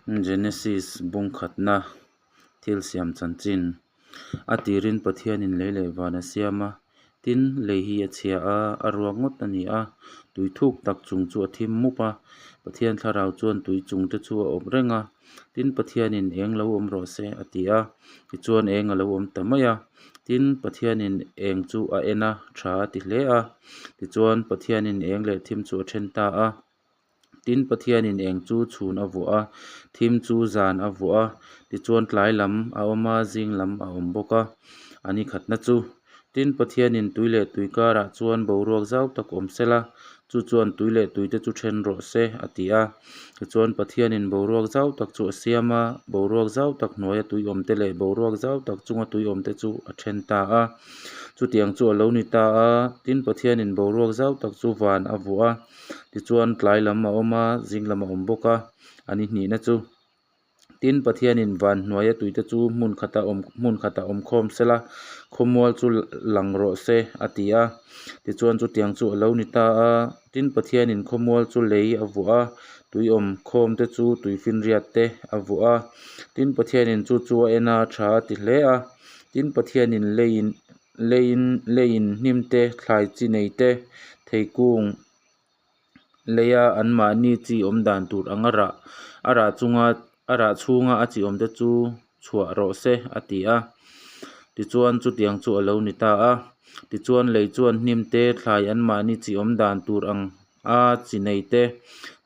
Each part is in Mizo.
Genesis bung khatna thil siam chanchin a tirin Pathianin lei leh van a siam a, tin lei hi a chhia a, a ruak ngawt a ni a, tui thuk tak chung chu a thim mup a, Pathian thlarau chuan tui chung te chu a awp reng a, tin Pathianin eng lo awm rawh se a ti a, tichuan eng a lo awm ta mai a, tin Pathianin eng chu a en a, tha a ti hle a, tichuan Pathianin eng leh thim chu a then ta a. Tin, Pathianin eng chu chhun a vuah a, thim chu zan a vuah a, tichuan tlai lam a awm a, zing lam a awm bawk a, a ni khatna chu. Tin, Pathianin tui leh tui karah chuan boruak zau tak awm sela, chu chuan tui leh tuite chu then rawh se, a ti a. Tichuan, Pathianin boruak zau tak chu a siam a, boruak zau tak hnuaia tui awmte leh boruak zau tak chunga tui awmte chu a then ta a. Chutiang chu a lo ni ta a, tin, Pathianin boruak zau tak chu van a vuah a. Tichuan tlai lam a awm a, zing lam a awm bawk a, a ni hnihna chu. Tin, Pathianin van hnuaia tuite chu hmun khata awm hmun khata awm khawm sela, khawmual chu lang rawh se a ti a. Tichuan chutiang chu a lo ni ta a, tin Pathianin khawmual chu lei a vuah a, tui awm khawm te chu tuifinriat te a vuah a. Tin, Pathianin chu chu a en a, tha a ti hle a. Tin, Pathianin leiin Leiin leiin hnim te, thlai chi nei te, theikung leia anmahni chi awm dan tur anga rah a rah chunga a rah chhunga a chi awm te chu chhuah rawh se a ti a. Tichuan chutiang chu a lo ni ta a. Tichuan lei chuan hnim te, thlai anmahni chi awm dan tur ang a chi nei te,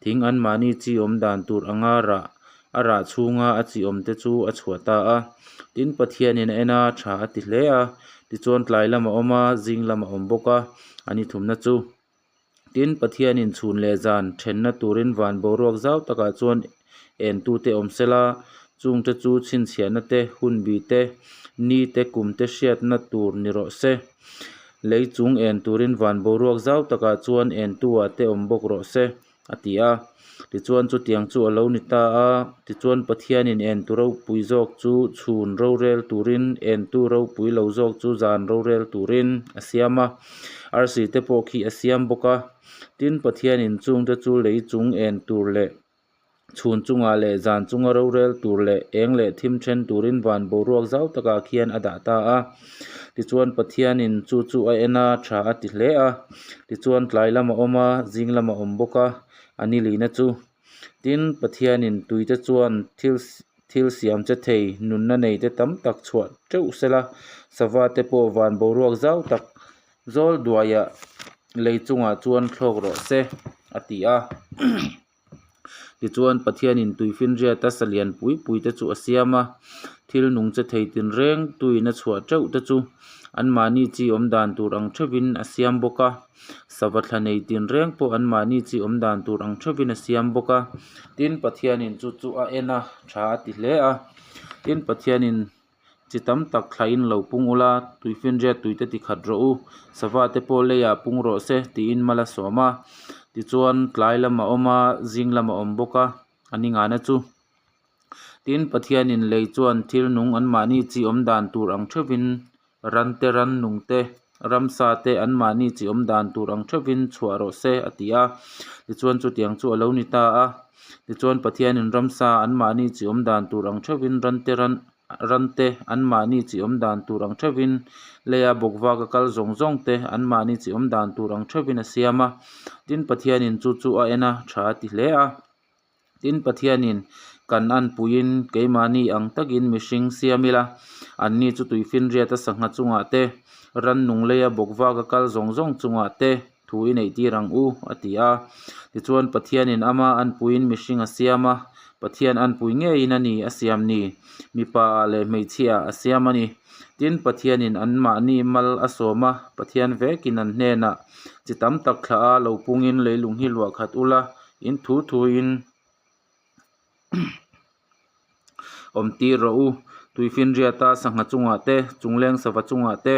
thing anmahni chi awm dan tur anga rah a rah chhunga a chi awm te chu a chhuah ta a. Tin, Pathianin a en a, tha a ti hle a. Tichuan tlai lam a awm a, zing lam a awm bawk a, a ni thumna chu. Tin, Pathianin chhun leh zan thenna turin van boruak zau takah chuan entute awm sela, chungte chu chhinchhiahna te, hunbi te, ni te, kum te hriatna tur ni rawh se. Lei chung en turin van boruak zau takah chuan entu-ah te awm bawk rawh se, a ti a. Tichuan chutiang chu a lo ni ta a, tichuan Pathianin entu ropui zawk chu chhun rorel turin, entu ropui lo zawk chu zan rorel turin a siam a, arsi te pawh khi a siam bawk a. Tin, Pathianin chungte chu lei chung en tur leh chhun chungah leh zan chunga rorel tur leh eng leh thim then turin van boruak zau takah khian a dah ta a. Tichuan Pathianin chu chu a en a, tha a ti hle a. Tichuan tlai lam a awm a, zing lam a awm bawk a, a ni lihna chu. Tin, Pathianin tuite chuan thil thil siam che thei nunna neite tam tak chhuah teuh sela, sava te pawh van boruak zau tak zawl duaiah lei chungah chuan thlawk rawh se, a ti a. Tichuan Pathianin tuifinriata salian pui pui te chu a siam a, thil nung che thei tinreng tuin a chhuah teuh te chu anmahni chi awm dan tur ang theuhin a siam bawk a, sava thla nei tinreng pawh anmahni chi awm dan tur ang theuhin a siam bawk a. Tin, Pathianin chu chu a en a, tha a ti hle a. Tin, Pathianin Chi tam tak thlain lo pung ula, tuifinriat tuite ti khat rawh u, sava te pawh leiah pung rawh se tiin mal a sawm a. Tichuan tlai lam a awm a, zing lam a awm bawk a, a ni ngana chu. Tin, Pathianin lei chuan thil nung anmahni chi awm dan tur ang theuhin ran te ran nung te, ramsa te anmahni chi awm dan tur ang theuhin chhuah rawh se a ti a. Tichuan chutiang chu a lo ni ta a. Tichuan Pathianin ramsa anmahni chi awm dan tur ang theuhin ran te ran ran te anmahni chi awm dan tur ang theuhin leia bawkvaka kal zawng zawng te anmahni chi awm dan tur ang theuhin a siam a. Tin, Pathianin chu chu a en a, tha a ti hle a. Tin, Pathianin kan anpuiin keimahni ang takin mihring siam ila, anni chu tuifinriata sangha chungah te, rannung leia bawkvaka kal zawng zawng chungah te, thu i neih tir ang u, a ti a. Tichuan, Pathianin ama anpuiin mihring a siam a, Pathian anpui ngeiin a ni a siam ni, mipa ah leh hmeichhia ah a siam a ni. Tin, Pathianin anmahni mal a sawm a, Pathian vekin an hnenah, Chi tam tak thlah a, lo pungin leilung hi luah khat ula, in thu thuin awm tir rawh u. Tuifinriata sangha chungah te, chungleng sava chungah te,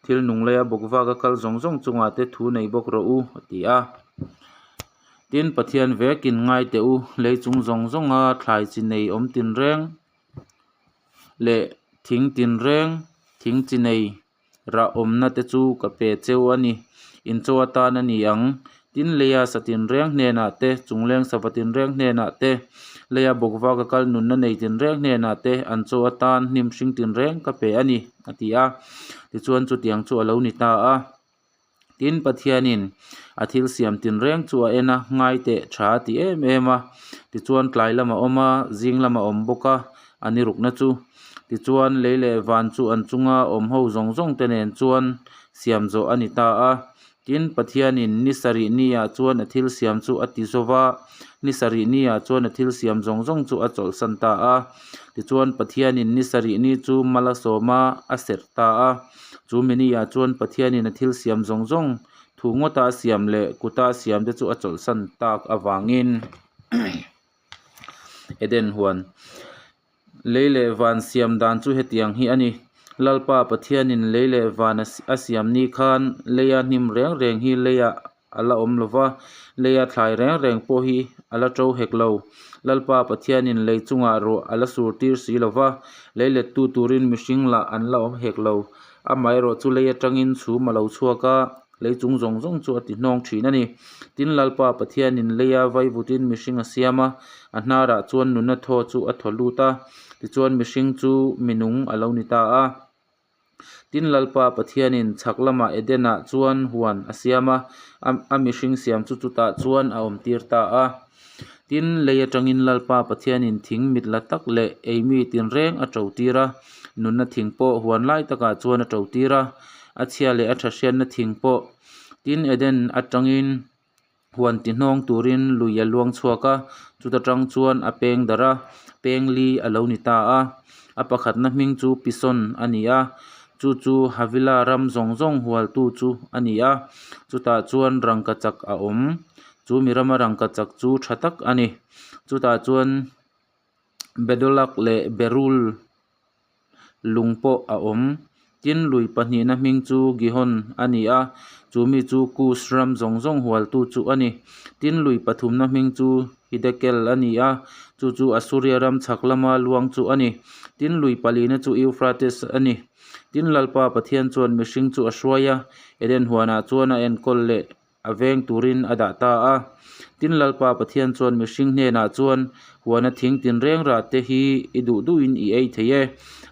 thil nung leia bawk vaka kal zawng zawng chungah te thu nei bawk rawh u, a ti a. Tin, Pathian vekin ngai teh u, lei chung zawng zawnga thlai chi nei awm tinreng leh thing tinreng, thing chi nei Rah awmna te chu ka pe cheu a ni, inchaw atan a ni ang. Tin, leia sa tinreng hnenah te, chungleng sava tinreng hnenah te, Leia bawkvaka kal nunna nei tinreng hnenah te an chaw atan hnim hring tinreng ka pe a ni, a ti a. Tichuan chutiang chu a lo ni ta a. Tin, Pathianin a thil siam tinreng chu a en a, ngai teh tha a ti em em a. Tichuan tlai lam a awm a, zing lam a awm bawk a, a ni rukna chu. Tichuan lei leh van chu an chunga awm ho zawng zawng te nen chuan siam zawh a ni ta a. Tin, Pathianin ni sarih niah chuan a thil siam chu a ti zo va, ni sarih niah chuan a thil siam zawng zawng chu a chawlhsan ta a. Tichuan, Pathianin ni sarih ni chu mal a sawm a, a serh ta a. Chu mi niah chuan Pathianin a thil siam zawng zawng thu ngawta a siam leh kuta a siam te chu a chawlhsan tak avangin Eden huan Lei leh van siam dan chu hetiang hi a ni. Lalpa Pathianin lei leh van a siam ni khan leia hnim reng reng hi leiah a la awm lo va, leia thlai reng reng pawh hi a la to hek lo. Lalpa Pathianin lei chungah ruah a la sur tir si lo va, lei lettu turin mihring lah an la awm hek lo. Amaherawh chu lei atangin chhum a lo chhuak a, lei chung zawng zawng chu a ti hnawng thin a ni. Tin, Lalpa Pathianin leia vaivutin mihring a siam a, a hnarah chuan nuna thaw chu a thaw lut a, tichuan mihring chu minung a lo ni ta a. Tin, Lalpa Pathianin chhak lamah Edenah chuan huan a siam a, a mihring siam chu chutah chuan a awmtir ta a. Tin, lei atangin Lalpa Pathianin thing mit la tak leh eimi tinreng a to tir a, nunna thing pawh huan lai takah chuan a to tir a, a chhia leh a tha hriatna thing pawh. Tin, Eden atangin huan ti hnawng turin lui a luang chhuak a, chuta tang chuan a peng darh a, peng li a lo ni ta a. A pakhatna hming chu Pison a ni a, chu chu Havila ram zawng zawng hualtu chu a ni a, chutah chuan rangkachak a awm. Chu mi rama rangkachak chu tha tak a ni. Chutah chuan Bedolak leh Berul lung pawh a awm. Tin, lui pahnihna hming chu Gihon a ni a, chu mi chu Kush ram zawng zawng hualtu chu a ni. Tin, lui pathumna hming chu Hidekel a ni a, chu chu Asuria ram chhak lama luang chu a ni. Tin, lui palina chu Euphrates a ni. Tin, Lalpa Pathian chuan mihring chu a hruai a, Eden huanah chuan a enkawl leh a veng turin a dah ta a. Tin, Lalpa Pathian chuan mihring hnenah chuan, Huana thing tinreng rah te hi i duh duhin i ei thei e.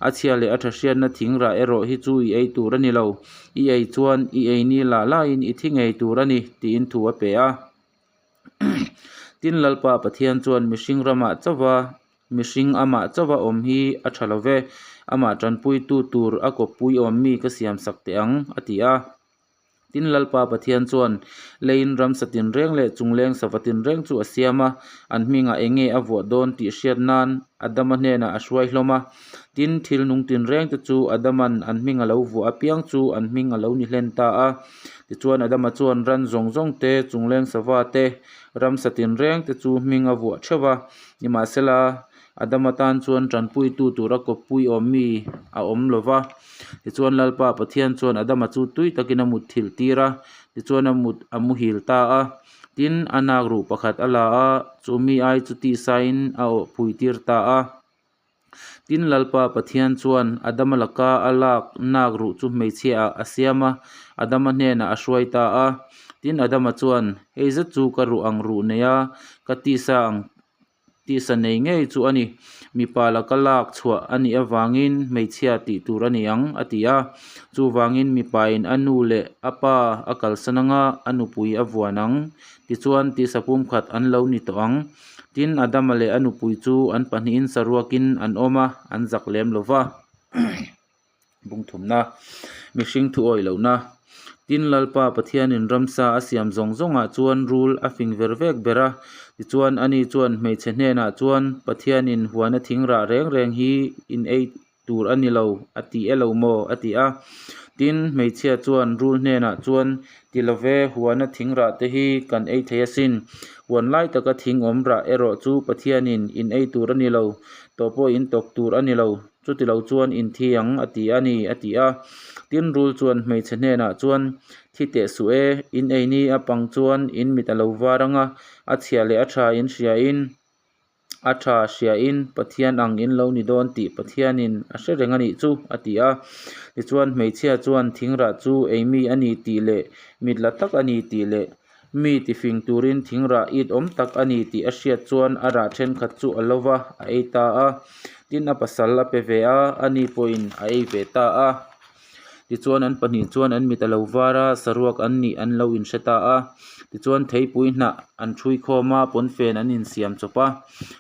A chhia leh a tha hriatna thing rah erawh hi chu i ei tur a ni lo. I ei chuan i ei ni lah lahin i thi ngei tur a ni, tiin thu a pe a. Tin, Lalpa Pathian chuan mihring ramah chauha mihring amah chauha awm hi a tha lo ve, amah tanpuitu tur a kawppui awm mi ka siamsak teh ang, a ti a. Tin, Lalpa Pathian chuan leiin ramsa tinreng leh chungleng sava tinreng chu a siam a, an hmingah eng nge a vuah dawn tih hriat nan Adama hnenah a hruai hlawm a. Tin, thil nung tinreng te chu Adama'n an hming a lo vuah apiang chu an hming a lo ni hlen ta a. Tichuan, Adama chuan ran zawng zawng te, chungleng sava te, ramsa tinreng te chu hming a vuah theuh va. Nimahsela, Adama tan chuan tanpuitu tura kawppui awm mi a awm lo va. Tichuan Lalpa Pathian chuan Adama chu tui takin a mut thilh tir a, tichuan a mut a muhil ta a. Tin, a nak ruh pakhat a la a, chu mi ai chu tisain a awh phui tir ta a. Tin, Lalpa Pathian chuan Adama laka a lak nak ruh chu hmeichhia ah a siam a, Adama hnenah a hruai ta a. Tin, Adama chuan, Hei zet chu ka ruh ang ruh nei a, ka tisa ang Tisa nei ngei chu a ni. Mipa laka lak chhuah a nih avangin hmeichhia tih tur a ni ang, a ti a. Chuvangin mipain a nu leh a pa a kalsan anga a nupui a vuan ang. Tichuan tisa pumkhat an lo ni tawh ang. Tin, Adama leh a nupui chu an pahnihin saruakin an awm a, an zak lem lo va. Bungthumna, mihring thu awih lohna. Tin, Lalpa Pathianin ramsa a siam zawng zawngah chuan rul a fing ver vek ber a. Tichuan, ani chuan hmeichhe hnenah chuan, Pathianin huana thing rah reng reng hi in ei tur a ni lo, a ti e lo maw? a ti a. Tin, hmeichhia chuan rul hnenah chuan, Ti lo ve, huana thing rah te hi kan ei thei asin. Huan lai taka thing awm rah erawh chu Pathianin in ei tur a ni lo, tawh pawh in tawk tur a ni lo. Chuti lo chuan in thi ang a ti a ni, a ti a. Tin, rul chuan hmeichhe hnenah chuan, Thi teh suh e, in ei ni a pang chuan in mit a lo var ang a, a chhia leh a tha in hriain, a tha hriain Pathian ang in lo ni dawn tih Pathianin a hre reng a nih chu, a ti a. Tichuan, hmeichhia chuan thingrah chu ei mi a ni tih leh mit la tak a ni tih leh. Mi tifing turin thing rah it awm tak a ni tih a hriat chuan a rah thenkhat chu a lo va, a ei ta a. Tin, a pasal a pe ve a, ani pawhin a ei ve ta a. Tichuan an pahnih chuan an mit a lo var a, saruak an nih an lo inhre ta a. Tichuan theipui hnah an ṭhui khawm a, pawnfen an insiam chawp a.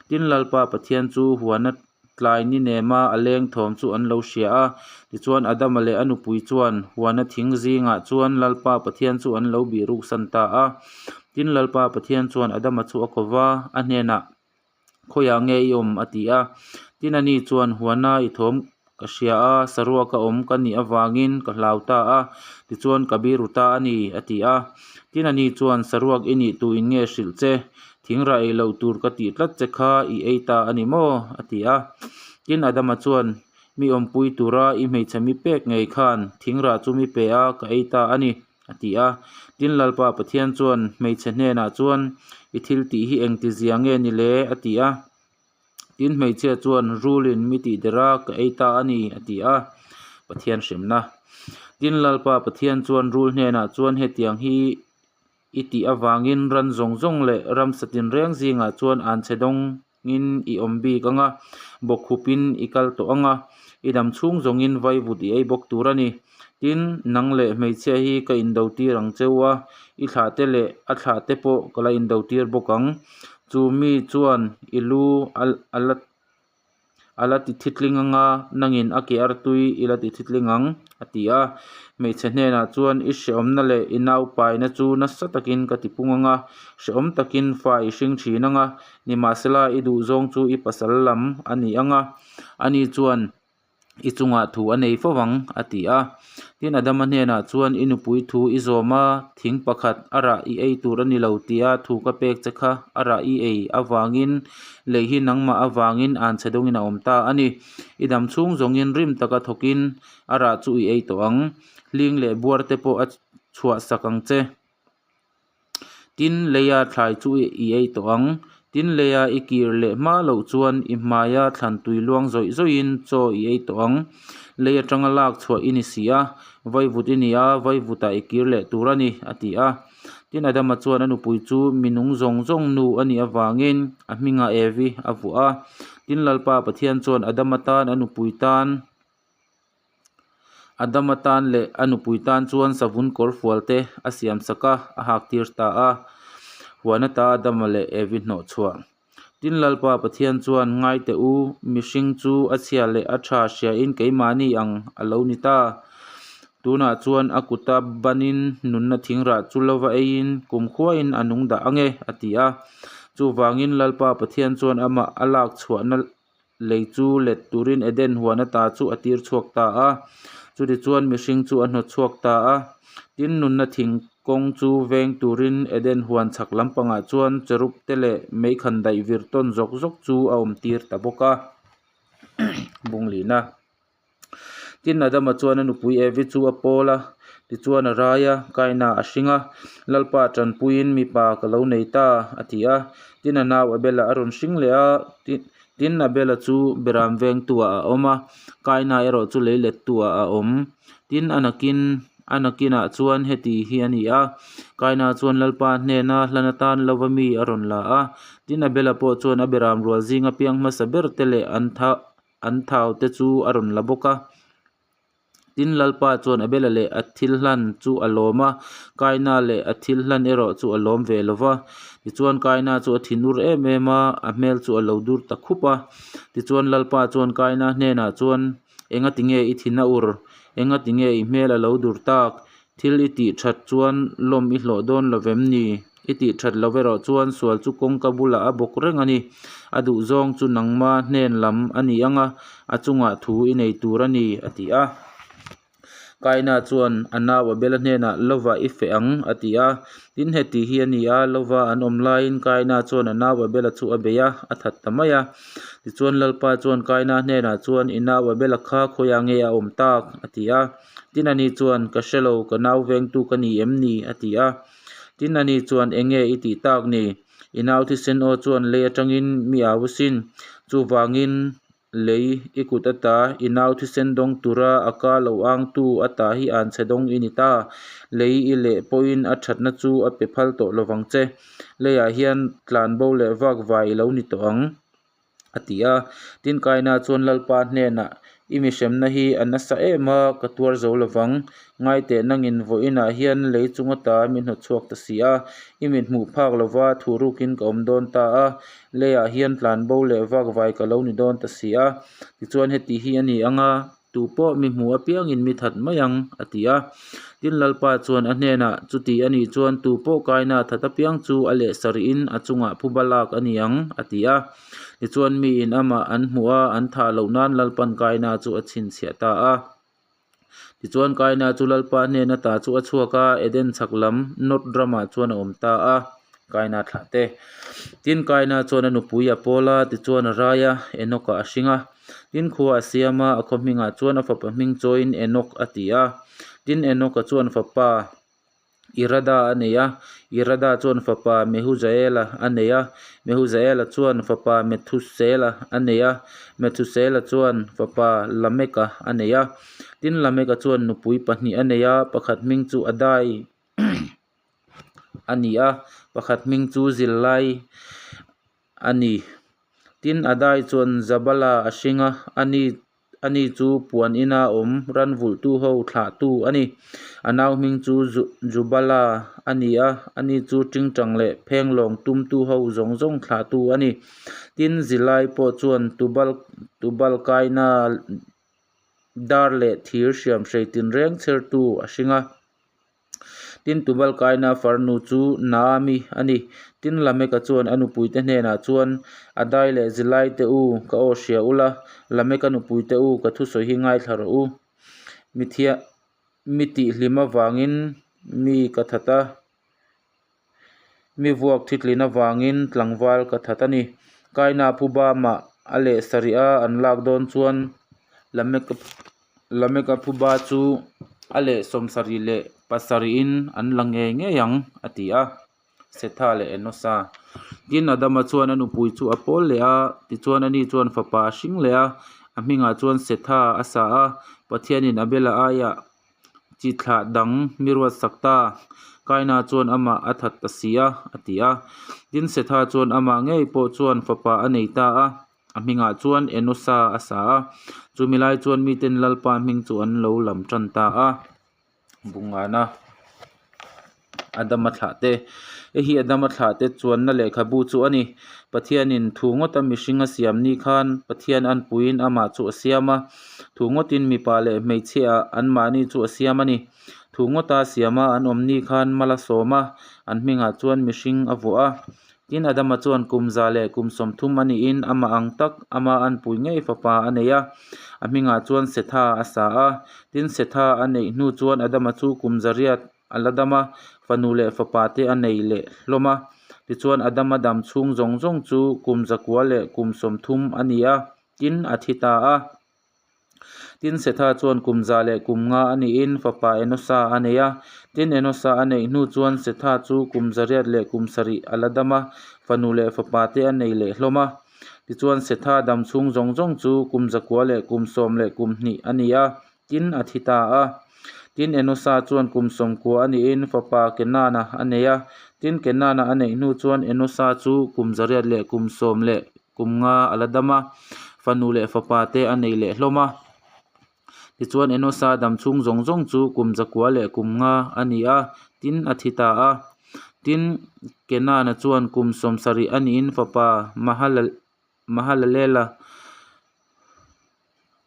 Tin, Lalpa Pathian chu huana tlai ni nema a leng thawm chu an lo hria a. Tichuan Adama leh a nupui chuan huana thing zingah chuan Lalpa Pathian chu an lo bih ruksan ta a. Tin, Lalpa Pathian chuan Adama chu a ko va, a hnenah, Khawiah nge i awm? a ti a. Tin, ani chuan, Huana i thawm ka hria a, saruaka awm ka nih avangin ka hlau ta a, tichuan ka biru ta a ni, a ti a. Tin, ani chuan, Saruak i nih tuin nge hrilh che? Thing rah ei loh tur ka tih tlat che kha i ei ta a ni maw? a ti a. Tin, Adama chuan, Mi awmpui tura i hmeichhe mi pek ngei khan thing rah chu mi pe a, ka ei ta a ni. a ti a. Tin, Lalpa Pathian chuan hmeichhe hnenah chuan, I thil tih hi engti zia nge ni le? a ti a. Tin, hmeichhia chuan, Rulin mi tih der a, ka ei ta a ni, a ti a. Pathian hremna. Tin, Lalpa Pathian chuan rul hnenah chuan, Hetiang hi i tih avangin ran zawng zawng leh ramsa tinreng zingah chuan anchhe dawng in i awm bik ang a, bawkkhupin i kal tawh ang a, i dam chhung zawngin vaivut i ei bawk tur a ni. Tin, nang leh hmeichhia hi ka indo tir ang cheu a, i thlahte leh a thlahte pawh ka la indo tir bawk ang. Chu mi chuan i lu a la A la ti thitling ang a, nangin a ke artui i la ti thitling ang, a ti a. Hmeichhe hnenah chuan i hrehawmna leh i naupaina chu nasa takin ka ti pung ang a, hrehawm takin fa i hring thin ang a, nimahsela i duhzawng chu i pasal lam a ni ang a, ani chuan i chungah thu a nei fo ang, a ti a. Tin, Adama hnenah chuan i nupui thu i zawm a, thing pakhat a rah i ei tur a ni lo tia thu ka pek che kha a rah i ei avangin lei hi nangmah avangin anchhe dawngin a awm ta a ni. I dam chhung zawngin rim taka thawkin a rah chu i ei tawh ang. Hling leh buar te pawh a chhuah sak ang che. Tin, leia thlai chu i ei tawh ang. Tin, leia i kir leh hma loh chuan i hmaia thlan tui luang zawih zawihin chaw i ei tawh ang. Lei atanga lak chhuah i ni si a, vaivut i ni a, vaivutah i kir leh tur a ni, a ti a. Tin, Adama chuan a nupui chu mi nung zawng zawng nu a nih avangin a hmingah Evi a vuah a. Tin, Lalpa Pathian chuan Adama tan a nupui tan. Adama tan leh a nupui tan chuan savun kawr fual te a siam sak a, a hak tir ta a. Huan ata Adama leh Evi hnawh chhuah. Tin Lalpa Pathian chuan ngai teh u, mihring chu a chhia leh a tha hriain keimahni ang a lo ni ta. Tunah chuan a kuta banin nunna thingrah chu lova eiin kumkhuain a nung dah ange, a ti a. Chuvangin Lalpa Pathian chuan amah a lak chhuahna Lei chu let turin Eden huan ata chu a tir chhuak ta a, chutichuan mihring chu a hnawt chhuak ta a. Tin, nunna thing kawng chu veng turin Eden huan chhak lampangah chuan cherub te leh meikhan daih vir tawn zawk zawk chu a awm tir ta bawk a. Bunglina. Tin, Adama chuan a nupui Evi chu a pawl a, tichuan a rai a, Kaina a hring a, Lalpa tanpuiin mipa ka lo nei ta, a ti a. Tin, a nau Abela a rawn hring leh a, tin, Abela chu Beram vengtuah a awm a, Kaina erawh chu leilettuah a awm. Tin, a nakin a nakinah chuan heti hi a ni a, Kaina chuan Lalpa hnena hlan atan lova mi a rawn la a, tin, Abela pawh chuan a Beram rual zinga piang hmasa ber te leh an an thau te chu a rawn la bawk a. Tin, Lalpa chuan Abela leh a thil hlan chu a lawm a, Kaina leh a thil hlan erawh chu a lawm ve lo va. Tichuan, Kaina chu a thinur em em a, a hmel chu a lo dur ta khup a. Tichuan, Lalpa chuan Kaina hnenah chuan, Engati nge i thin a ur? Engati nge i hmel a lo dur tak? Thil i tih that chuan lawm i hlawh dawn lo vem ni? I tih that lo erawh chuan sual chu kawngka bulah a bawk reng a ni. A duhzawng chu nangma hnen lam a ni ang a, a chungah thu i nei tur a ni, a ti a. Kaina chuan a nau Abela hnenah, Lova i feh ang, a ti a. Tin, heti hi a ni a, Lova an awm laiin Kaina chuan a nau Abela chu a bei a, a that ta mai a. Tichuan Lalpa chuan Kaina hnenah chuan, I nau Abela kha khawiah nge a awm tak? a ti a. Tin ani chuan, Ka hre lo, ka nau vengtu ka ni em ni? a ti a. Tin ani chuan, Enge i tih tak ni? I nau thisen aw chuan lei atangin mi au asin. Chuvangin Lei i kut ata i nau thisen dawng tura a ka lo angtu ata hi anchhe dawng i ni ta. Lei i leh pawhin a thatna chu a pe phal tawh lovang che. Leiah hian tlanbo leh vakvai i lo ni tawh ang, a ti a. Tin, Kaina chuan Lalpa hnenah, I mi hremna hi a nasa em a, ka tuar zo lovang. Ngaiteh nangin vawiinah hian lei chung ata mi hnawt chhuak ta si a, i mit hmuh phak lova thuhrukin ka awm dawn ta a. Leiah hian tlanbo leh vakvai ka lo ni dawn ta si a, tichuan heti hi a ni ang a, tu pawh mi hmu apiangin mi that mai ang, a ti a. Tin, Lalpa chuan a hnenah, Chuti a nih chuan tu pawh kaina that apiang chu a leh sarihin a chungah phuba lak a ni ang, a ti a. Tichuan miin amah an hmuh a, an thah loh nan Lalpan kaina chu a chhinchhiah ta a. Tichuan Kaina chu Lalpa hnen ata chu a chhuak a, Eden chhak lam Nod ramah chuan a awm ta a, Kaina thlah te. Tin, Kaina chuan a nupui a pawl a, tichuan a rai a, Enoka a hring a. Tin, khua a siam a, a khaw hmingah chuan a fapa hming chawiin Enok a ti a. Tin, Enoka chuan fapa. Irada a nei a, Irada chuan fapa Mehujaela a nei a, Mehujaela chuan fapa Methusela a nei a, Methusela chuan fapa Lameka a nei a. Tin, Lameka chuan nupui pahnih a nei a, pakhat hming chu Adai a ni a, pakhat hming chu Zillai a ni. Tin, Adai chuan Jabala a hring a, ani Ani chu puan ina awm ran vulhtu ho thlahtu a ni. A nau hming chu Jubala a ni a, ani chu tingtang leh phenglawng tumtu ho zawng zawng thlahtu a ni. Tin, Zilai pawh chuan Tubal Tubalkaina dar leh thir hriamhrei tinreng chhertu a hring a. Tin, Tubalkaina farnu chu Naami a ni. Tin, Lameka chuan a nupuite hnenah chuan, Adai leh Zilai te u, ka aw hria ula, Lameka nupuite u, ka thusawi hi ngaithla rawh u. Mi thia, mi tihhlim avangin mi ka that a, mi vuak thitlin avangin tlangval ka that a ni. Kaina phuba mah a leh sarih a an lak dawn chuan Lameka Lameka phuba chu a leh sawmsarih leh pasarihin an la ngei ngei ang, a ti a. Setha leh Enosa. Tin, Adama chuan a nupui chu a pawl leh a, tichuan ani chuan fapa a hring leh a, a hmingah chuan Setha a sa a, Pathianin Abela aiah chi thlah dang mi ruatsak ta, Kaina chuan amah a that ta si a, a ti a. Tin, Setha chuan amah ngei pawh chuan fapa a nei ta a. A hmingah chuan Enosa a sa a, chumi lai chuan miten Lalpa hming chu an lo lam tan ta a. Bungana Adama thlah te Hei hi Adama thlah te chuanna lehkhabu chu a ni. Pathianin thu ngawta mihring a siam ni khan Pathian anpuiin amah chu a siam a, thu ngawtin mipa leh hmeichhia anmahni chu a siam a ni. Thu ngawta siama an awm ni khan mal a sawm a, an hmingah chuan mihring a vuah a. Tin, Adama chuan kum za leh kum 30 a niin amah ang tak ama anpui ngei fapa a nei a, a hmingah chuan Setha a sa a. Tin, Setha a neih hnu chuan Adama chu kum zariat a la dam a, fanu leh fapa te a nei leh hlawm a. Tichuan, Adama dam chhung zawng zawng chu kum zakua leh kum 30 a ni a, tin, a thi ta a. Tin, Setha chuan kum za leh kum nga a niin fapa Enosa a nei a. Tin, Enosa a neih hnu chuan Setha chu kum zariat leh kum sarih a la dam a, fanu leh fapa te a nei leh hlawm a. Tichuan, Setha dam chhung zawng zawng chu kum zakua leh kum sawm leh kum hnih a ni a, tin, a thi ta a. Tin, Enosa chuan kum sawmkua a niin fapa Kenana a nei a. Tin, Kenana a neih hnu chuan Enosa chu kum zariat leh kum sawm leh kum nga a la dam a, fanu leh fapa te a nei leh hlawm a. Tichuan Enosa dam chhung zawng zawng chu kum zakua leh kum nga a ni a, tin a thi ta a. Tin, Kenana chuan kum sawmsarih a niin fapa Mahalalela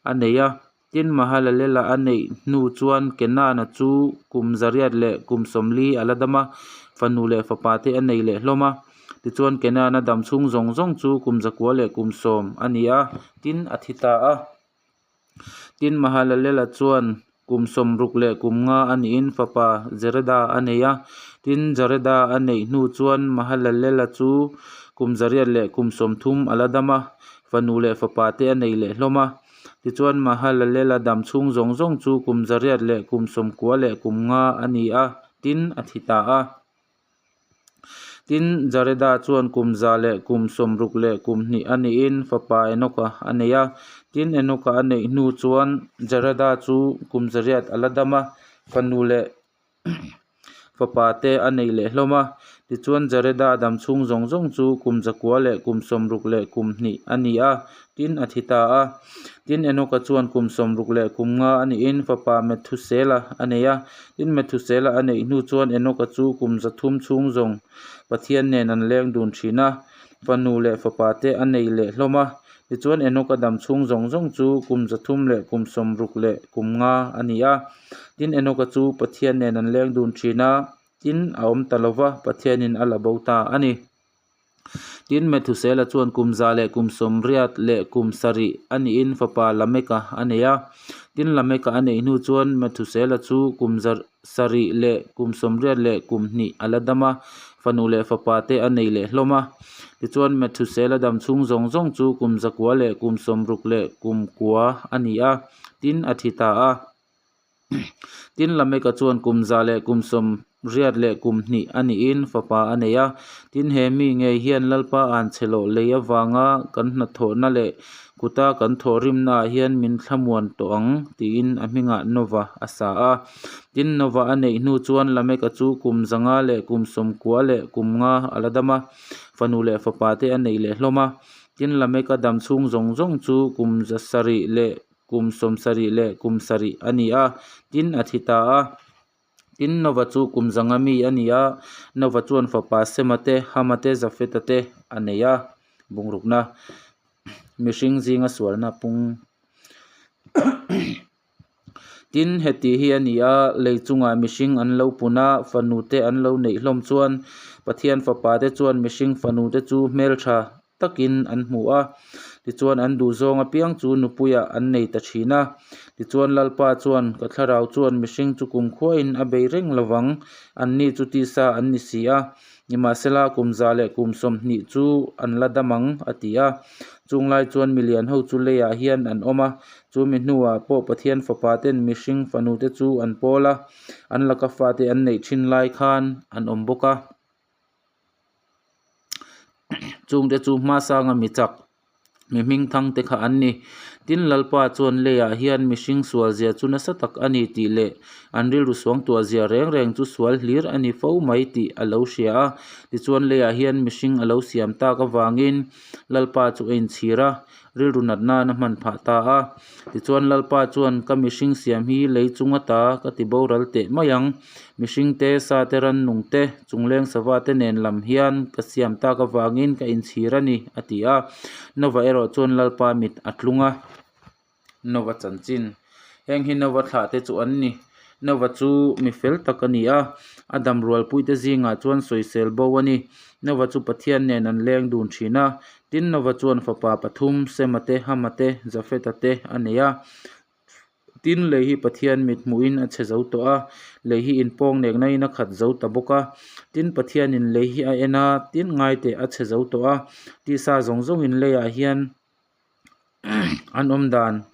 a nei a. Tin, Mahalalela a neih hnu chuan Kenana chu kum zariat leh kum 40 a la dam a, fanu leh fapa te a nei leh hlawm a. Tichuan, Kenana dam chhung zawng zawng chu kum zakua leh kum 10 a ni a, tin, a thi ta a. Tin, Mahalalela chuan kum 60 leh kum nga a niin fapa Jereda a nei a. Tin, Jereda a neih hnu chuan Mahalalela chu kum zariat leh kum 30 a la dam a, fanu leh fapa te a nei leh hlawm a. Tichuan, Mahalalela dam chhung zawng zawng chu kum zariat leh kum 90 leh kum nga a ni a, tin, a thi ta a. Tin, Jareda chuan kum 162 a nihin fapa Enoka a nei a. Tin, Enoka a neih hnu chuan Jareda chu kum 800 a la dam a, fanu leh fapa te a neih leh hlawm a. Tichuan, Jareda dam chhung zawng zawng chu kum 912 a ni a, tin, a thi ta a. Tin, Enoka chuan kum 65 a nihin fapa Methusela a nei a. Tin, Methusela a neih hnu chuan Enoka chu kum 300 chhung zawng Pathian nen an leng dun thin a, fanu leh fapa te a nei leh hlawm a. Tichuan, Enoka dam chhung zawng zawng chu kum 365 a ni a. Tin, Enoka chu Pathian nen an leng dun thin a, tin, a awm ta lo va, Pathianin a la bo ta a ni. Tin, Methusela chuan kum 187 a nihin fapa Lameka a nei a. Tin, Lameka a neih hnu chuan Methusela chu kum 782 a la dam a, fanu leh fapa te a nei leh hlawm a. Tichuan, Methusela dam chhung zawng zawng chu kum 969 a ni a, tin, a thi ta a. Tin, Lameka chuan kum 182 a nihin fapa a nei a. Tin, he mi ngei hian Lalpa an chhe loh lei avanga kan hnathawhna leh kuta kan thawhrimnaah hian min thlamuan tawh ang tiin a hmingah Nova a sa a. Tin, Nova a neih hnu chuan Lameka chu kum 595 a la dam a, fanu leh fapa te a neih leh hlawm a. Tin, Lameka dam chhung zawng zawng chu kum 700 leh 77 a ni a, tin a thi ta a. Tin, Nova chu kum 500 mi a ni a, Nova chuan fapa Sema te, Hama te, Jafeta te a nei a. Bungrukna, Mihring zinga sualna pung. Tin, heti hi a ni a, lei chungah mihring an lo pun a, fanu te an lo neih hlawm chuan Pathian fapa te chuan mihring fanu te chu hmeltha takin an hmu a, tichuan an duhzawng apiang chu nupuiah an nei ta thin a. Tichuan Lalpa chuan, Ka thlarau chuan mihring chu kumkhuain a bei reng lovang, anni chu tisa an ni si a, nimahsela kum 120 chu an la dam ang, a ti a. Chunglai chuan milian ho chu leiah hian an awm a, chu mi hnuah pawh Pathian fapa ten mihring fanute chu an pawl a, an laka fate an neih thin lai khan an awm bawk a. Chungte chu hmasanga mi chak, mi hming thang te kha an ni. Tin, Lalpa chuan leiah hian mihring sual zia chu nasa tak a ni tih leh an rilru suangtuah zia reng reng chu sual hlir a ni fo mai tih a lo hria a. Tichuan, leiah hian mihring a lo siam tak avangin Lalpa chu a inchhir a, rilru nat nan a hman phah ta a. Tichuan Lalpa chuan ka mihring siam hi lei chung ata ka ti boral teh mai ang. Mihring te, sa te, rannung te, chungleng sava te nen lam hian ka siam tak avangin ka inchhir a ni, a ti a. Nova erawh chuan Lalpa mit a tlung a. Nova chanchin. Heng hi Nova thlah te chu an ni. Nova chu mi fel tak a ni a, a dam rualpuite zingah chuan sawisel bo a ni. Nova chu Pathian nen an leng dun thin a. Tin, Nova chuan fapa pathum, Sema te, Hama te, Jafeta te a nei a. Tin, lei hi Pathian mit hmuhin a chhe zo tawh a, lei hi inpawng neknain a khat zo ta bawk a. Tin, Pathianin lei hi a en a, tin, ngaiteh a chhe zo tawh a. Tisa zawng zawngin leiah hian an awm dan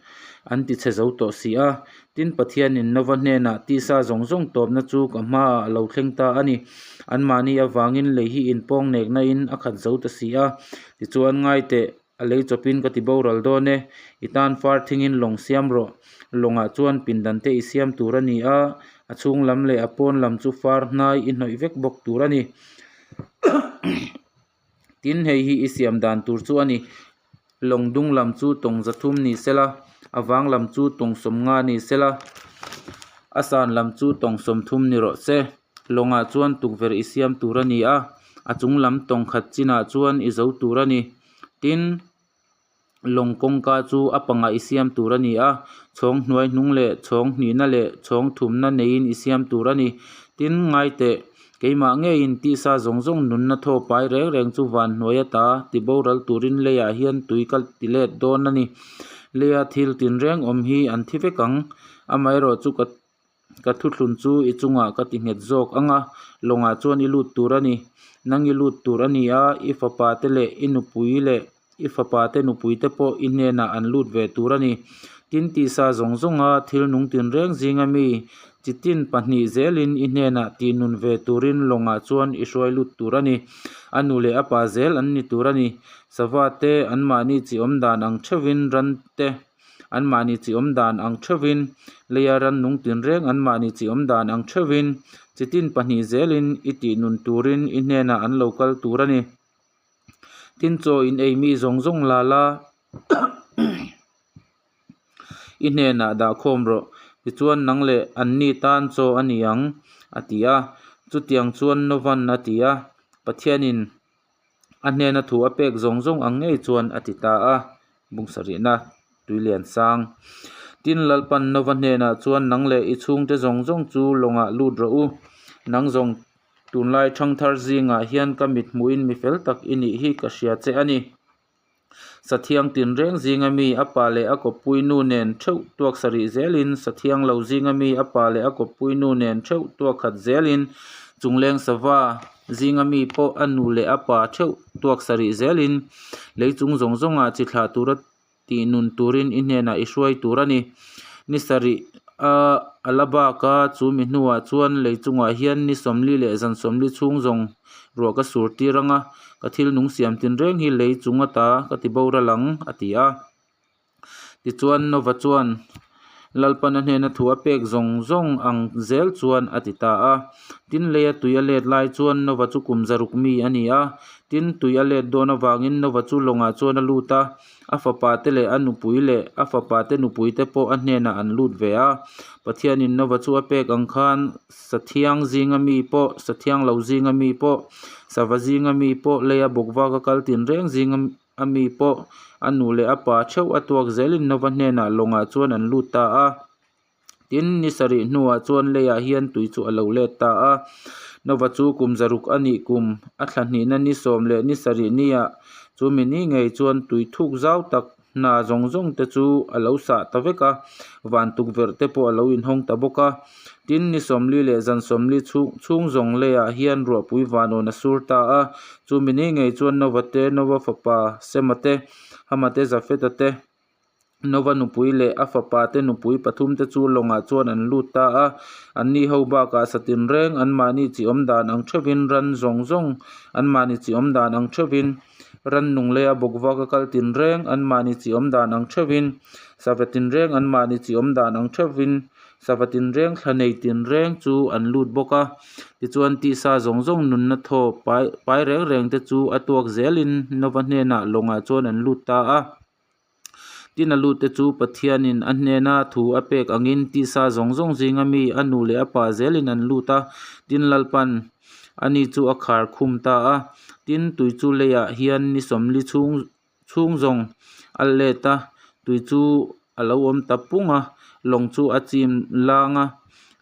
an ti chhe zo tawh si a. Tin, Pathianin Nova hnenah tisa zawng zawng tawpna chu ka hmaah a lo thleng ta a ni. Anmahni avangin lei hi inpawng neknain a khat zo ta si a. Tichuan, ngaiteh, a lei chawpin ka ti boral dawn e. I tan far thingin lawng siam rawh. Lawngah chuan pindan te i siam tur a ni a, a chhung lam leh a pawn lam chu far hnai i hnawih vek bawk tur a ni. Tin, hei hi i siam dan tur chu a ni. Lawng dung lam chu tawng 300 ni sela, a vang lam chu tawng 50 ni sela, a san lam chu tawng 30 ni rawh se. Lawngah chuan tukverh i siam tur a ni a, a chung lam tawng khat chinah chuan i zo tur a ni. Tin, Lawng kawngka chu a pangah i siam tur a ni a, chhawng hnuai hnung leh chhawng hnihna leh chhawng thumna neiin i siam tur a ni. Tin, ngaiteh, keimah ngeiin tisa zawng zawng nunna thaw pai reng reng chu van hnuai ata ti boral turin leiah hian tui ka ti let dawn a ni. Leia thil tinreng awm hi an thi vek ang, amaherawhchu ka Ka thuthlun chu i chungah ka ti nghet zawk ang a, lawngah chuan i lut tur a ni. Nang i lut tur a ni a, i fapa te leh i nupui leh i fapa te nupui te pawh i hnenah an lut ve tur a ni. Tin, tisa zawng zawnga thil nung tinreng zinga mi Chi tin pahnih zelin i hnenah tihnun ve turin lawngah chuan i hruai lut tur a ni. A nu leh a pa zel an ni tur a ni. Sava te anmahni chi awm dan ang theuhin ran te anmahni chi awm dan ang theuhin leia rannung tinreng anmahni chi awm dan ang theuhin chi tin pahnih zelin i tihnun turin i hnenah an lo kal tur a ni. Tin chaw in ei mi zawng zawng la la i hnenah dah khawm rawh, tichuan nang leh anni tan chaw a ni ang, a ti a. Chutiang chuan Novan a ti a, Pathianin a hnena thu a pek zawng zawng ang ngei chuan a ti ta a. Bung sarihna Tuilian sang. Tin, Lalpan Nova hnenah chuan nang leh i chhungte zawng zawng chu lawngah lut rawh u, nang zawng tunlai thangthar zingah hian ka mit hmuhin mi fel tak i nih hi ka hria che a ni. Sathiang tinreng zinga mi a pa leh a kawppui nu nen theuh tuak sarih zelin, sathiang lo zinga mi a pa leh a kawppui nu nen theuh tuak khat zelin, chungleng sava zinga mi pawh a nu leh a pa theuh tuak sarih zelin, lei chung zawng zawngah chi thlah tura tih nun turin i hnenah i hruai tur a ni. Ni sarih a a la bak a, chu mi hnuah chuan lei chungah hian ni sawmli leh zan sawmli chhung zawng ruah ka sur tir ang a, ka thil nung siam tinreng hi lei chung ata ka ti boral ang, a ti a. Tichuan Nova chuan Lalpan a hnena thu a pek zawng zawng ang zel chuan a ti ta a. Tin, leia tui a let lai chuan Nova chu kum zaruk mi a ni a. Tin, tui a let dawn avangin Nova chu lawngah chuan a lut a, a fapa te leh a nupui leh a fapa te nupui te pawh a hnenah an lut ve a. Pathianin Nova chu a pek ang khan Sathiang zinga mi pawh, Sathiang lo zinga mi pawh, Sava zinga mi pawh, leia bawkvak a kal tinreng zinga a mi pawh a nu leh a pa theuh a tuak zelin Nova hnenah lawngah chuan an lut ta a. Tin, ni sarih hnuah chuan leiah hian tui chu a lo let ta a. Nova chu kum zaruk a nih kum a thla hnihna ni sawm leh ni sarih niah chu mi ni ngei chuan tui thuk zau tak hna zawng zawng te chu a lo sah ta vek a, van tukverh te pawh a lo inhawng ta bawk a. Tin, ni sawmli leh zan sawmli chhung chhung zawng leiah hian ruahpui vanawn a sur ta a. Chu mi ni ngei chuan Nova te, Nova fapa Sema te, Hama te, Jafeta te, Nova nupui leh a fapa te nupui pathum te chu lawngah chuan an lut ta a. Anni ho bakah sa tinreng anmahni chi awm dan ang theuhin ran zawng zawng anmahni chi awm dan ang theuhin Rannung leh a bawkvak a kal tinreng anmahni chi awm dan ang theuhin, sava tinreng anmahni chi awm dan ang theuhin, sava tinreng thla nei tinreng chu an lut bawk a. Tichuan tisa zawng zawng nunna thaw pai pai reng reng te chu a tuak zelin Nova hnenah lawngah chuan an lut ta a. Tin a lut te chu Pathianin a hnena thu a pek angin tisa zawng zawng zinga mi a nu leh a pa zelin an lut a, tin Lalpan ani chu a khar khum ta a. Tin tui chu leiah hian ni sawmli chhung chhung zawng a let a, tui chu a lo awm ta pung a, lawng chu a chim lang a,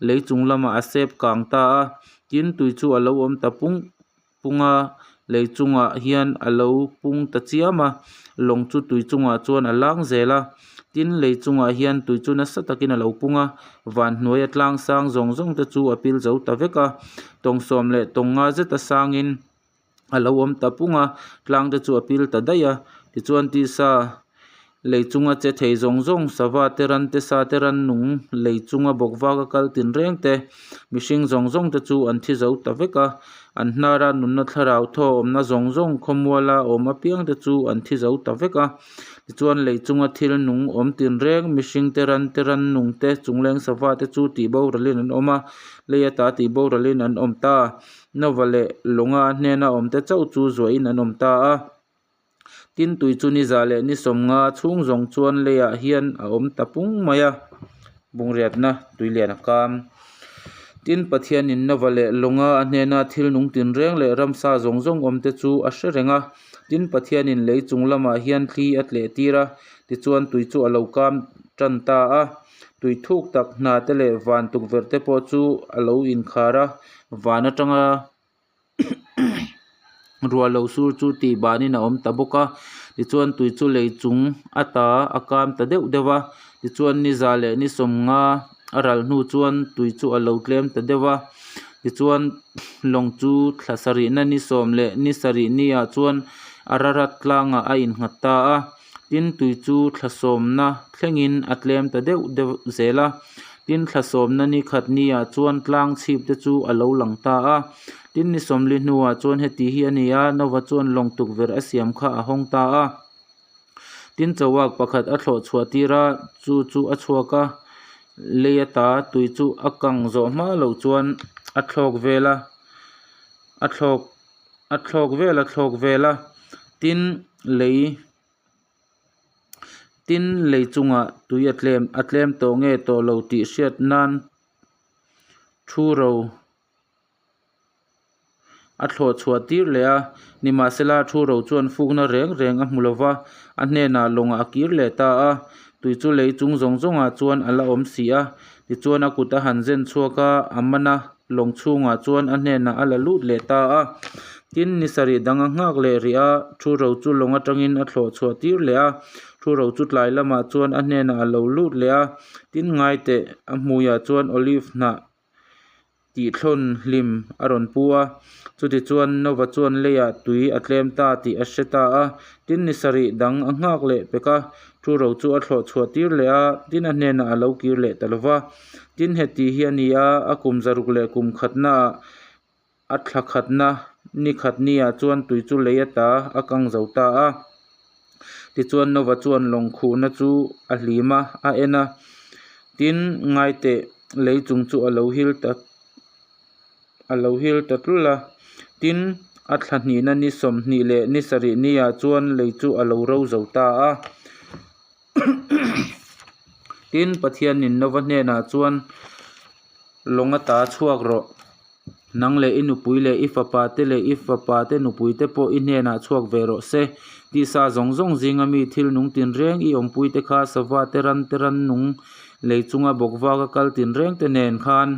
lei chung lamah a sep kang ta a, tin tui chu a lo awm ta pung pung a, lei chungah hian a lo pung ta chiam a, lawng chu tui chungah chuan a lang zel a, tin lei chungah hian tui chu nasa takin a lo pung a, van hnuaia tlang sang zawng zawng te chu a pil zo ta vek a, tawng sawm leh tawng nga zeta sangin a lo awm ta pung a, tlang te chu a pil ta daih a, tichuan tisa lei chunga che thei zawng zawng sava te ran te sa te ran nung lei chunga bawk vak a kal tinreng te mihring zawng zawng te chu an thi zo ta vek a an hnara nunna thlarau thaw awmna zawng zawng khawmuala awm apiang te chu an thi zo ta vek a tichuan lei chunga thil nung awm tinreng mihring te ran te ran nung te chungleng sava te chu tih boralin an awm a lei ata tih boralin an awm ta Nova leh Lawnga hnena awm te chauh chu zuahin an awm ta a. Tin tui chu ni za leh ni sawmnga chhung zawng chuan leiah hian a awm ta pung mai a, bungriatna tui lian a kam. Tin, Pathianin Nova leh Lawnga a hnena thil nung tinreng leh ramsa zawng zawng awm te chu a hre reng a. Tin, Pathianin lei chung lamah hian thli a tleh tir a, tichuan tui chu a lo kam tan ta a. Tui thuk tak hna te leh van tukverh te pawh chu a lo inkhar a, van atanga Ruah lo sur chu tih banin a awm ta bawk a tichuan tui chu lei chung ata a kam ta deuh deuh a tichuan ni za leh ni sawmnga a ral hnu chuan tui chu a lo tlem ta deuh a tichuan lawng chu thla sarihna ni sawm leh ni sarih ni ah chuan Ararat tlangah a innghat ta a tin tui chu thla sawmna thlengin a tlem ta deuh deuh zel a. Tin, thla sawmna ni khat niah chuan tlang chhip te chu a lo lang ta a. Tin, ni sawmli hnuah chuan heti hi a ni a, Nova chuan lawng tukverh a siam kha a hawng ta a. Tin, chawak pakhat a thlawh chhuah tir a, chu chu a chhuak a, lei ata tui chu a kang zawh hma loh chuan a thlawk vel a, a thlawk a thlawk vel a thlawk vel a. Tin, lei Tin, lei chungah tui a tlem a tlem tawh nge tawh lo tih hriat nan thu ro a thlawh chhuah tir leh a. Nimahsela, thu ro chuan fukna reng reng a hmu lo va, a hnenah lawngah a kir leh ta a. Tui chu lei chung zawng zawngah chuan a la awm si a. Tichuan a kut a han zen chhuak a, a man a, lawng chhungah chuan a hnenah a la lut leh ta a. Tin, ni sarih dang a nghak leh rih a, thu ro chu lawng atangin a thlawh chhuah tir leh a. Thu ro chu tlai lamah chuan a hnenah a lo lut leh a, tin ngaiteh a hmuiah chuan olive hnah tihthlawn hlim a rawn pu a. Chutichuan Nova chuan leiah tui a tlem ta tih a hre ta a. Tin, ni sarih dang a nghak leh pek a, thu ro chu a thlawh chhuah tir leh a, tin a hnenah a lo kir leh ta lo va. Tin, heti hi a ni a, a kum zaruk leh kum khatnaah a thla khatna ni khat niah chuan tui chu lei ata a kang zo ta a. Tichuan Nova chuan lawng khuhna chu a hlim a, a en a, tin, ngaiteh lei chung chu a lo hil ta a lo hil ta tlul a. Tin, a thla hnihna ni 20 leh ni sarih niah chuan lei chu a lo ro zo ta a. Tin, Pathianin Nova hnenah chuan lawng ata chhuak rawh. Nang leh i nupui leh i fapa te leh i fapa te nupui te pawh i hnenah chhuak ve rawh se. Tisa zawng zawng zinga mi thil nung tinreng i awmpui te kha sava te ran te ran nung lei chunga bawk vaka kal tinreng te nen khan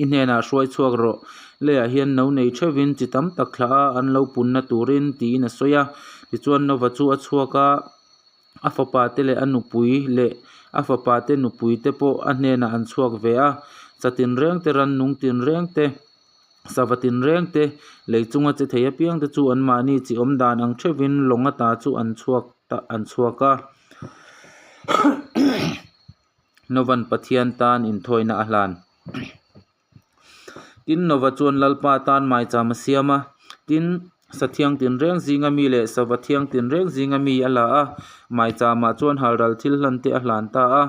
i hnenah hruai chhuak rawh. Leiah hian no nei theuhin chi tam tak thlah a an lo punna turin tiin a sawi a. Tichuan Nova chu a chhuak a. A fapa te leh a nupui leh a fapa te nupui te pawh a hnenah an chhuak ve a, sa tinreng te, rannung tinreng te, sava tinreng te, lei chunga che thei apiang te chu anmahni chi awm dan ang theuhin lawng ata chu an chhuak ta an chhuak a. Novan Pathian tan inthawina a hlan. Tin, Nova chuan Lalpa tan maicham a siam a, tin, sa thiang tinreng zinga mi leh sava thiang tinreng zinga mi a la a, maichamah chuan halral thil hlan te a hlan ta a.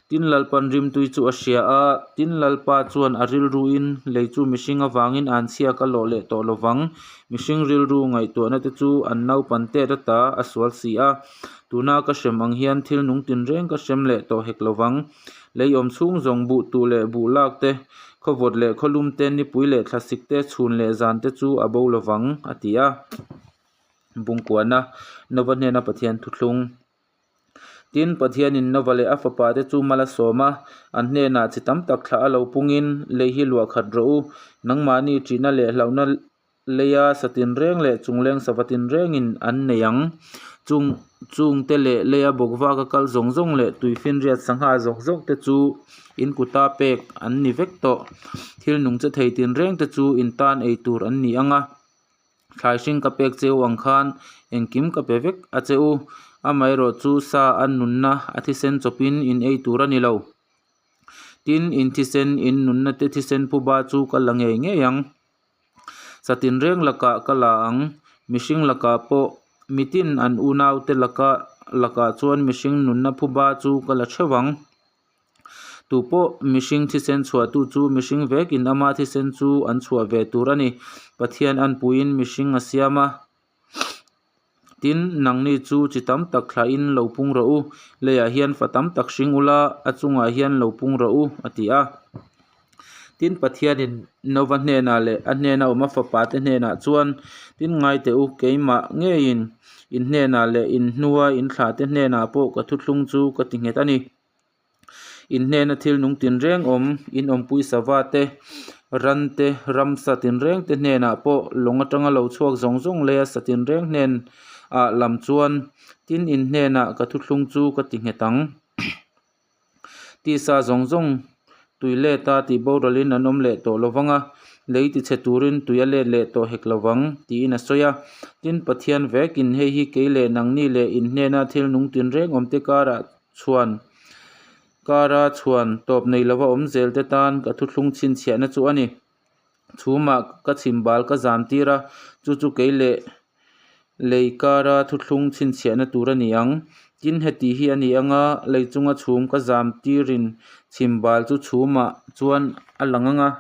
Tin, Lalpan rimtui chu a hria a, tin, Lalpa chuan a rilruin lei chu mihring avangin an chhia ka lawh leh tawh lovang, mihring rilru ngaihtuahna te chu an naupan tet ata a sual si a, tuna ka hrem ang hian thil nung tinreng ka hrem leh tawh hek lovang. Lei awm chhung zawng buh tuh leh buh lak te, khawvawt leh khawlum te, nipui leh thlasik te, chhun leh zan te chu a bo lovang, a ti a. Bungkuana, Nova hnena Pathian thuthlung. Tin, Pathianin Nova leh a fapa te chu mal a sawm a, an hnenah chi tam tak thlah a lo pungin, Lei hi luah khat rawh u, nangmahni ṭihna leh hlauhna Leia sa tinreng leh chungleng sava tinrengin an nei ang. Chung chungte leh leia bawk vaka kal zawng zawng leh tuifinriat sangha zawk zawk te chu in kuta pek an ni vek tawh. Thil nung che thei tinreng te chu in tan ei tur an ni ang a. Thlai hring ka pek che u ang khan engkim ka pe vek a che u. Amaherawh chu sa a nunna a thisen chawpin in ei tur a ni lo. Tin, in thisen in nunna te thisen phuba chu ka la ngei ngei ang. Sa tinreng lakah ka la ang, mihring lakah pawh mitin an unaute laka lakah chuan mihring nunna phuba chu ka la theuh ang. Tupawh mihring thisen chhuahtu chu mihring vekin ama thisen chu an chhuah ve tur a ni. Pathian anpuiin mihring a siam a. Tin, nangni chu chi tam tak thlahin lo pung rawh u, leiah hian fa tam tak hring ula, a chungah hian lo pung rawh u, a ti a. Tin, Pathianin Nova hnenah leh a hnena awm a fapate hnenah chuan, Tin, ngai teh u, keimah ngeiin in hnenah leh in hnua in thlahte hnenah pawh ka thuthlung chu ka ti nghet a ni. In hnena thil nung tinreng awm, in awmpui sava te, ran te, ramsa tinreng te hnenah pawh lawng atanga lo chhuak zawng zawng leia sa tinreng hnen ah lam chuan tin in hnenah ka thuthlung chu ka ti nghet ang. Tisa zawng zawng tui let a tih boralin an awm leh tawh lo vang a, lei tichhe turin tui a let leh tawh hek lo vang tiin a sawi a. Tin, Pathian vekin hei hi kei leh nangni leh in hnena thil nung tinreng awmte karah chhuan. Kara chhuan tawp nei lova awm zel te tan ka thuthlung chhinchhiahna chu a ni. Chhumah ka chhimbal ka zam tir a, chu chu kei leh lei kara thuthlung chhinchhiahna tur a ni ang. Tin, heti hi a ni ang a, lei chunga chhum ka zam tirin chhimbal chu chhumah chuan a lang ang a.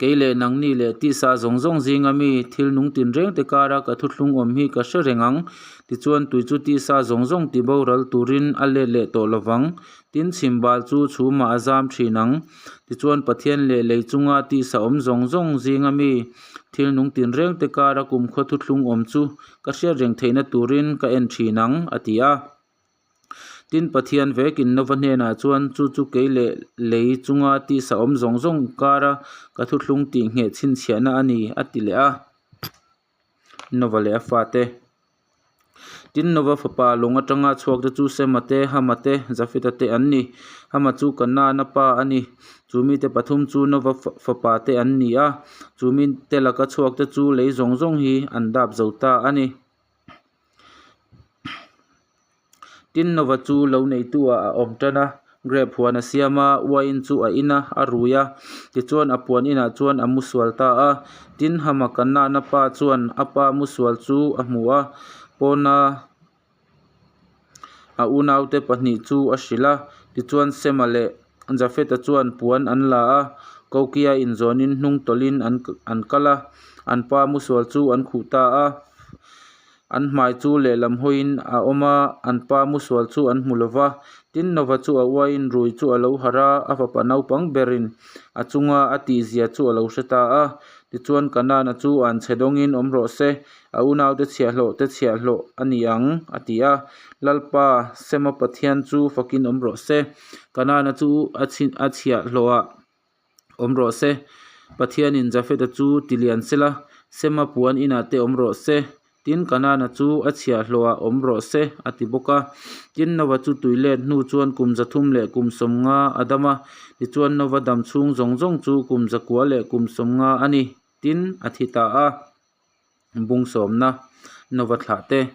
Kei leh nangni leh tisa zawng zawng zinga mi thil nung tinrengte kara ka thuthlung awm hi ka hre reng ang. Tichuan tui chu tisa zawng zawng ti boral turin a let leh tawh lo vang. Tin, chhimbal chu chhumah a zam thin ang. Tichuan Pathian leh lei chunga tisa awm zawng zawng zinga mi thil nung tinrengte kara kumkhua thuthlung awm chu ka hriat reng theihna turin ka en thin ang, a ti a. Tin, Pathian vekin Nova hnenah chuan, Chu chu kei leh lei chunga tisa awm zawng zawng kara ka thuthlung tih ngheh chhinchhiahna a ni, a ti leh a. Nova leh a fate. Tin, Nova fapa lawng atanga chhuakte chu Sema te, Hama te, Jafeta te an ni. Hama chu Kanaana pa a ni. Chu mite pathum chu Nova fapa te an ni a. Chu mite laka chhuakte chu lei zawng zawng hi an dap zo ta a ni. Tin, Nova chu lo neitu-ah a awm tan a, grep huan a siam a, uain chu a in a, a rui a, tichuan a puan inah chuan a mu sual ta a. Tin, Hama Kanana pa chuan a pa mu sual chu a hmu a, pawna a unaute pahnih chu a hrilh a, tichuan Sema leh Jafeta chuan puan an la a, Kokia inzawnin hnung tawlhin an kal a, an pa mu sual chu an khuh ta a. An hmai chu lehlam hawiin a awm a, an pa mu sual chu an hmu lo va. Tin, Nova chu a uaiin rui chu a lo harh a, a fapa naupang berin a chunga a tihzia chu a lo hre ta a. Tichuan, Kanana chu an chhe dawngin awm rawh se, a unaute chhiahhlawh te chhiahhlawh a ni ang, a ti a. Lalpa, Sema Pathian chu fakin awm rawh se. Kanana chu a chhiahhlawhah awm rawh se. Pathianin Jafeta chu ti lian sela, Sema puan inah te awm rawh se. Tin, Kanana chu a chhiahhlawhah awm rawh se, a ti bawk a. Tin, Nova chu tui let hnu chuan kum zathum leh kum sawmnga a dam a. Tichuan, Nova dam chhung zawng zawng chu kum zakua leh kum sawmnga a ni. Tin, a thi ta a. Bung sawmna, Nova thlah te.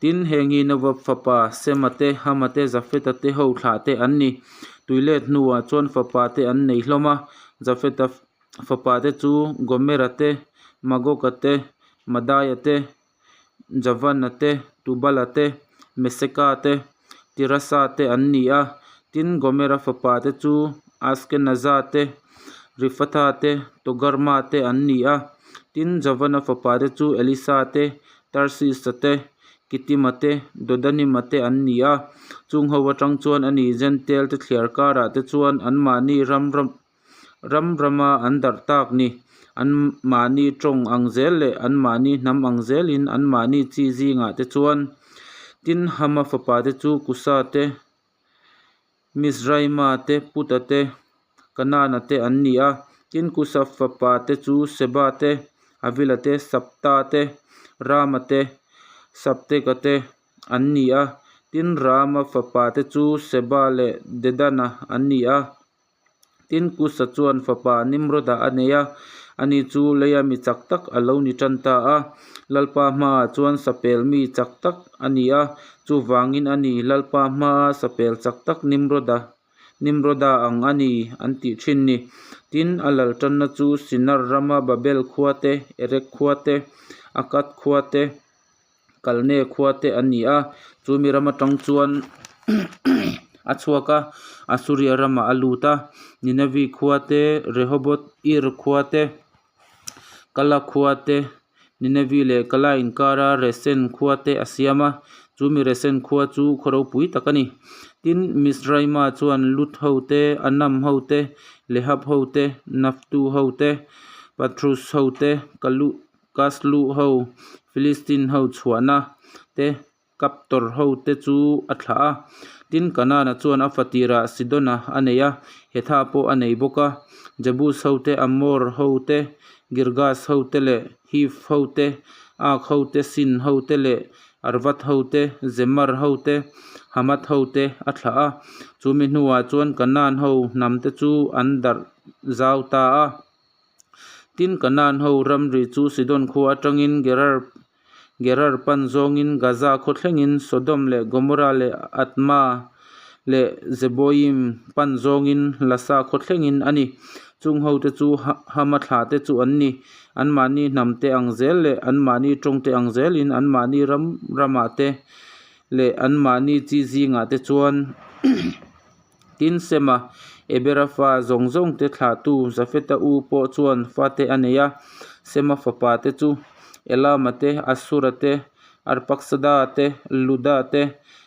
Tin, heng hi Nova fapa Sema te, Hama te, Jafeta te ho thlah te an ni. Tui let hnuah chuan fapa te an nei hlawm a. Jafeta fapa te chu Gomera te, Magoga te, Madaia te, Javana te, Tubala te, Meseka te, Tirasa te an ni a. Tin, Gomera fapa te chu Askenaza te, Rifatha te, Togarma te an ni a. Tin, Javana fapa te chu Elisa te, Tarsisa te, Kitima te, Dodanima te an ni a. Chung ho atang chuan a ni Jentail te thliar karah te chuan anmahni ram ram ram rama an darh tak ni. Anmahni tawng ang zel leh anmahni hnam ang zelin anmahni chi zingah te chuan Tin, Hama fapa te chu Kusa te, Mizraima te, Puta te, Kanana te an ni a. Tin, Kusa fapa te chu Seba te, Havila te, Sabta te, Rama te, Sabteka te an ni a. Tin, Rama fapa te chu Seba leh Dedana an ni a. Tin, Kusa chuan fapa Nimroda a nei a, ani chu leia mi chak tak a lo ni tan ta a. Lalpa hmaah chuan sapel mi chak tak a ni a, chuvangin a ni, Lalpa hmaa sapel chak tak Nimroda, Nimroda ang a ni, an tih thin ni. Tin, a lal tanna chu Sinar rama Babel khua te, Erek khua te, Akkad khua te, Kalne khua te an ni a, chu mi ram atang chuan a chhuak a, Asuria ramah a lut a, Ninevi khua te, Rehoboth Ir khua te, Kala khua te, Ninevi leh Kala inkara Resen khua te a siam a, chu mi Resen khua chu khaw ropui tak a ni. Tin, Mizraima chuan Lut ho te, Anam ho te, Lehab ho te, Naftu ho te, Pathrus ho te, Kalu Kaslu ho, Filistin ho chhuahna te, Kaptor ho te chu a thlah a. Tin, Kanana chuan a fatirah Sidona a nei a, Hetha pawh a nei bawk a. Jebus ho te, Amor ho te, Girgas ho te leh Hiv ho te, Ak ho te, Sin ho te leh Arvad ho te, Zemar ho te, Hamath ho te a thlah a. Chu mi hnuah chuan Kanaan ho hnam te chu an darh zau ta a. Tin, Kanaan ho ramri chu Sidon khua atangin Gerar Gerar pan zawngin Gaza khaw thlengin, Sodom leh Gomora leh Adma leh Zeboiim pan zawngin Lasa khaw thlengin a ni. Chung hote chu Hama thlahte chu an ni. Anmahni hnamte ang zel leh anmahni tawngte ang zelin anmahni ram ramah te leh anmahni chi zingah te chuan Tin, Sema, Ebera fa zawng zawngte thlahtu Jafeta u pawh chuan fate a nei a. Sema fapa te chu Elama te, Asura te, Arpaksada te, Luda te,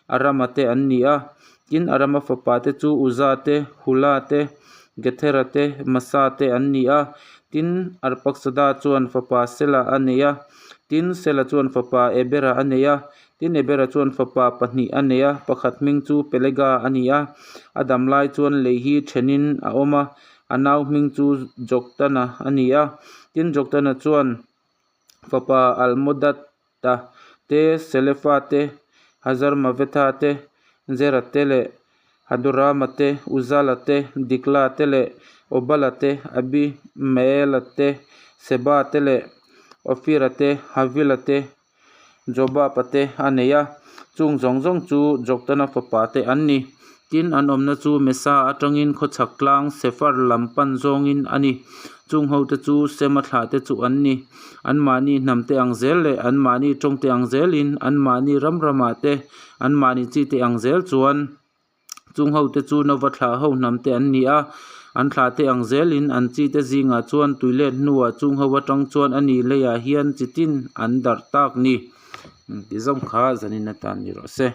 Arama te an ni a. Tin, Arama fapa te chu Uza te, Hula te, Gethera te, Masa te an ni a. Tin, Arpaksada chuan fapa Sela a nei a. Tin, Sela chuan fapa Ebera a nei a. Tin, Ebera chuan fapa pahnih a nei a, pakhat hming chu Pelega a ni a, a dam lai chuan lei hi thenin a awm a, a nau hming chu Joktana a ni a. Tin, Joktana chuan fapa Almodata te, Selefa te, Hazarmavetha te, Zera te leh Hadorama te, Uzala te, Dikla te leh Obala te, Abimaela te, Seba te leh Ofira te, Havila te, Jobaba te a nei a, chung zawng zawng chu Joktana fapa te an ni. Tin, an awmna chu Mesa atangin khawchhak tlang Sefar lam pan zawngin a ni. Chung hote chu Sema thlah te chu an ni. Anmahni hnam te ang zel leh anmahni tawng te ang zelin, anmahni ram ramah te, anmahni chi te ang zel chuan, Chung hote chu Nova thlah ho hnam te an ni a, an thlah te ang zelin an chi te zingah chuan tui let hnuah chung ho atang chuan a ni leiah hian chi tin an darh tak ni. Ti zawng kha zanin atan ni rawh se.